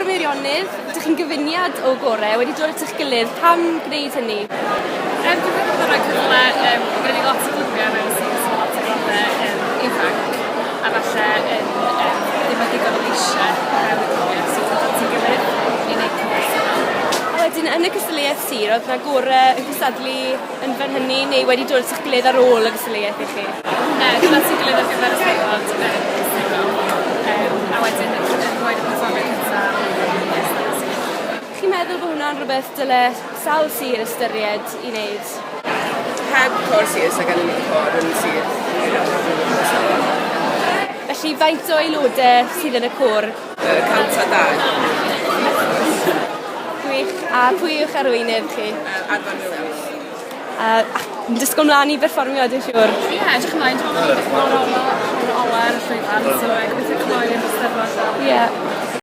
Côr Meirionnydd, dych chi'n gyfuniad o gore wedi dod at eich gilydd, pam gwneud hynny? Yym dwi'n meddwl bod o'n rhoi cyfle yym ma' gynnon ni lot o glybiau mewn sir so lot o aelode yym ifanc a falle yn yym ddim â digon o leisiau mewn y clybiau so dod at ei gilydd i neud côr sirol. A wedyn yn y cystadleuaeth sir oedd 'na gore yn cystadlu yn fan hynny neu wedi dod at eich gilydd ar ôl y gystadleuaeth i chi? Na, dod at ei gilydd ar gyfer y Steddfod yym sirol yym a wedyn yn rhoid y perfformiad cynta yn y Steddfod Sir. Chi'n meddwl bod hwnna'n rhywbeth dyle sawl sir ystyried i wneud? Heb côr sir sa gennym ni côr yn sir. Felly faint o aelodau sydd yn y côr? 102. Gwych. A pwy yw'ch arweinydd chi? Arfon Williams. A yn disgwyl mlaen i berfformio dwi'n siŵr. Ie, edrych ymlaen. Dwi'n meddwl bod ola, ola ar y llwyfan, so gobeithio cloi yn y Steddfod. Ie.